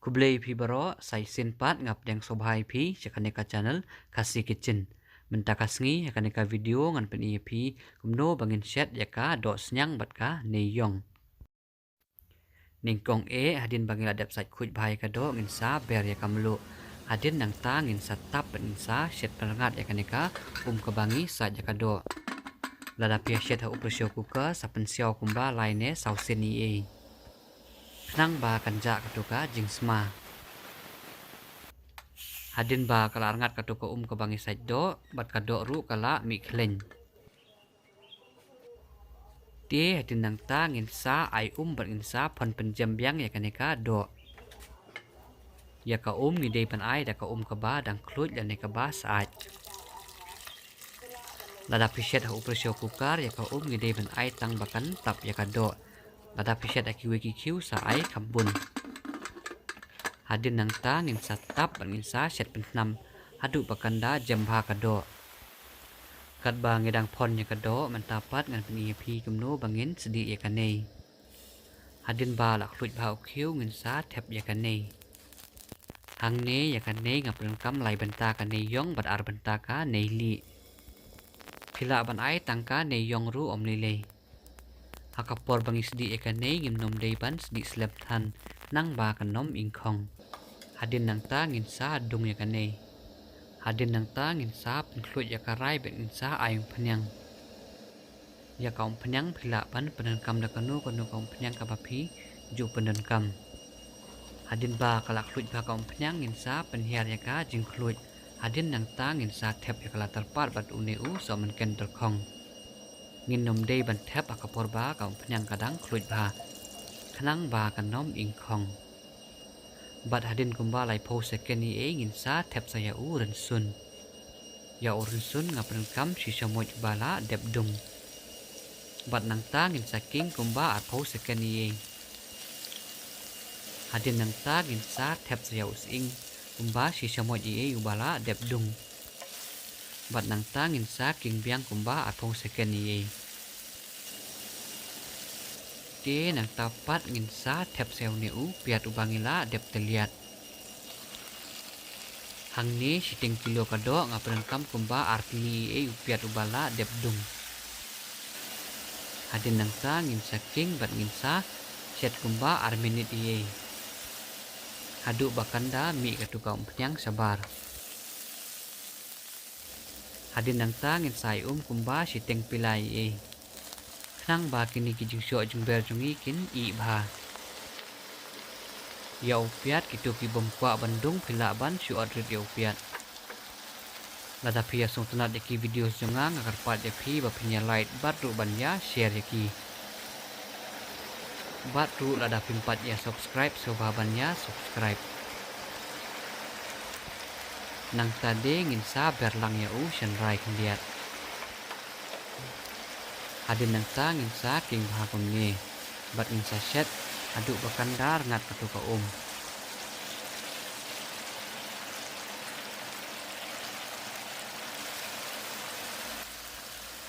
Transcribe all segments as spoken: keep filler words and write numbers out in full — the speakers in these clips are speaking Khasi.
Khublei phi baroh, sa shisien pat nga pdiang sngewbha ïa phi sha kane ka channel Khasi Kitchen. Mynta ka sngi ha kane ka video ngan pyni ïa phi kumno ba ngin shet ïa ka doh sniang bad ka nei ïong. Nyngkong eh, hadien ba ngi la dep sait khuid bha ïa ka doh, ngin sa ber ïa ka mluh. Hadien nangta ngin sa tap bad ngin sa shet pyrngat ïa kane ka um kaba ngi sait ïa ka doh. Lada phi shet ha u pressure cooker, sa pynsiaw kumba lai ne saw sien ei ei, khnang ba kan jah katu ka jingsma. Hadien ba ka la rngat katu ka um kaba ngi sait doh, bad ka doh ruh ka la mih khleiñ. Te hadien nangta ngin sa ai um bad ngin sa phon pynjem biang ïa kane ka doh. Ïa ka um ngi dei ban ai da ka um kaba dang khluid lane kaba sait. Lada phi shet ha u pressure cooker, ïa ka um ngi dei ban ai tang ba kan tap ïa ka doh. Lada phi shet ha kiwei ki khiew, sa ai kham bun. Hadien nangta ngin sa tap bad ngin sa shet pynthnam haduh ba kan da jem bha ka doh. Katba ngi dang phon ïa ka doh, mynta pat ngan pyni ïa phi kumno ba ngin sdieh ïa ka nei. Hadien ba la khluid bha u khiew, ngin sa thep ïa ka nei. Hangne ïa ka nei nga pyndonkam lai bynta ka nei ïong bad ar bynta ka nei lieh. Phi lah ban ai tang ka nei ïong ruh ym lei lei. Ha ka por ba ngi sdieh ïa ka nei, ngim nym dei ban sdieh slem than, khnang ba kan ym ingkhong. Hadien nangta ngin sa dung ïa ka nei. Hadien nangta ngin sa pynkhluid ïa ka rai bad ngin sa ai umphniang. Ïa ka umphniang phi lah ban pyndonkam da kano kano ka umphniang kaba phi ju pyndonkam. Hadien ba ka la khluid bha ka umphniang, ngin sa pynhiar ïa ka jingkhluid. Hadien nangta ngin sa thep ïa ka la tyrpad bad une u sohmynken tyrkhong. Ngin nym dei ban thep ha ka por ba ka umphniang ka dang khluid bha, khnang ba kan ym ingkhong. Bad hadien kumba laiphew second ei ei, ngin sa thep sa ïa u rynsun. Ïa u rynsun nga pyndonkam shi shamoit uba la dep dung. Bad nangta ngin sa king kumba arphew second ei ei. Hadien nangta ngin sa thep sa ïa u sying kumba shi shamoit ei ei uba la dep dung. Bad nangta ngin sa king biang kumba arphew second ei ei. Te nangta pat ngin sa thep sa ïa une u piat uba ngi la dep tylliat. Hangne shiteng kilo ka doh nga pyndonkam kumba ar tylli ei ei u piat uba la dep dung. Hadien nangta ngin sa king bad ngin sa shet kumba ar minit ei ei, haduh ba kan da mih katu ka umphniang shabar. Hadien nangta ngin sa ai um kumba shiteng pila ei ei, khnang ba kine ki jingshoh jingber jong ngi kin ih bha. Ïa u piat, kito ki bym kwah ban dung phi lah ban shu ot rit ïa u piat. Lada phi ïa sngewtynnat ïa ki videos jong nga, nga kyrpad ïa phi ba phin ïa like bad ruh ban ïa share ïa ki. Bad ruh lada phim pat ïa subscribe, sngewbha ban ïa subscribe. Nangta de ngin sa ber lang ïa u shynrai khyndiat. Hadien nangta ngin sa king bha kumne bad ngin sa shet haduh ba kan da rngat katu ka um.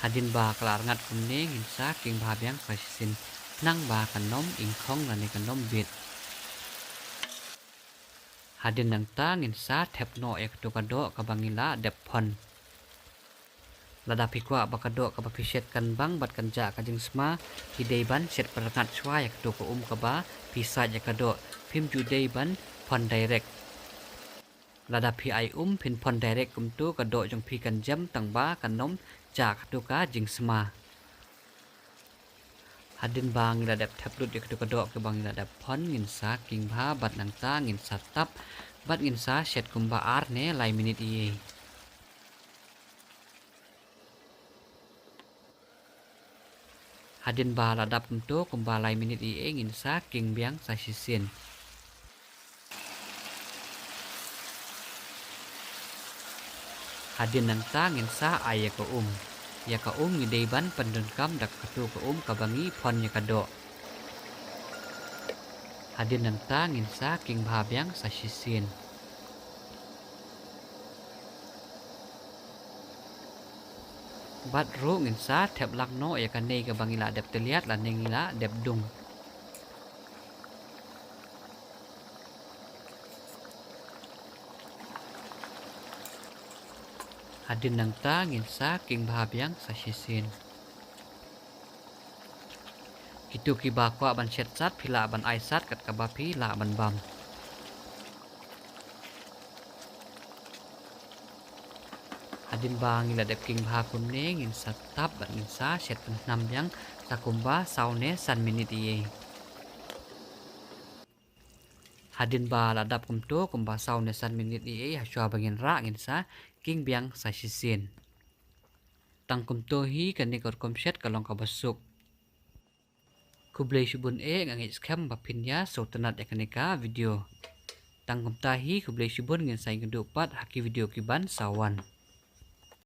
Hadien ba ka la rngat kumne ngin sa king bha biang sa shisien, khnang ba kan ym ingkhong lane kan ym bit. Hadien nangta ngin sa thep noh ïa katu ka doh kaba ngi la dep phon. Lada phi kwah ba ka doh kaba phi shet kan bang bad kan jah ka jingsma, phi dei ban shet pyrngat shuwa ïa katu ka um kaba phi sait ïa ka doh, phim ju dei ban phon direct. Lada phi ai um phin phon direct kumtu, ka doh jong phi kan jem tang ba kan ym jah katu ka jingsma. Hadien ba ngi la dep thep lut ïa katu ka doh kaba ngi la dep phon, ngin sa king bha bad nangta ngin sa tap bad ngin sa shet kumba ar ne lai minit ei ei. Hadien ba la dap kumtu kumba lai minit ei ei, ngin sa king biang sa shisien. Hadien nangta ngin sa ai ïa ka um. Ïa ka um ngi dei ban pyndonkam da katu ka um kaba ngi phon ïa ka doh. Hadien nangta ngin sa king bha biang sa shisien. Bad ruh ngin sa thep lang noh ïa kane kaba ngi la dep tylliat lane ngi la dep dung. Hadien nangta ngin sa king bha biang sa shisien. Kito kiba kwah ban shet sat phi lah ban ai sat kat kaba phi lah ban bam. Hadien ba ngi la dep king bha kumne ngin sa tap bad ngin sa shet pynsnam biang sa kumba saw ne san minit ei ei. Hadien ba la dap kumto kumba saw ne san minit ei ei, hashwa ba ngin rah ngin sa king biang sa shisien. Tang kumto hi kane ka rukom shet ka long kaba suk. Khublei shibun eh, nga ngeit skhem ba phin ïa sngewtynnat ïa kane ka video. Tang kumta hi, khublei shibun, ngin sa ïakynduh pat ha ki video kiban sa wan.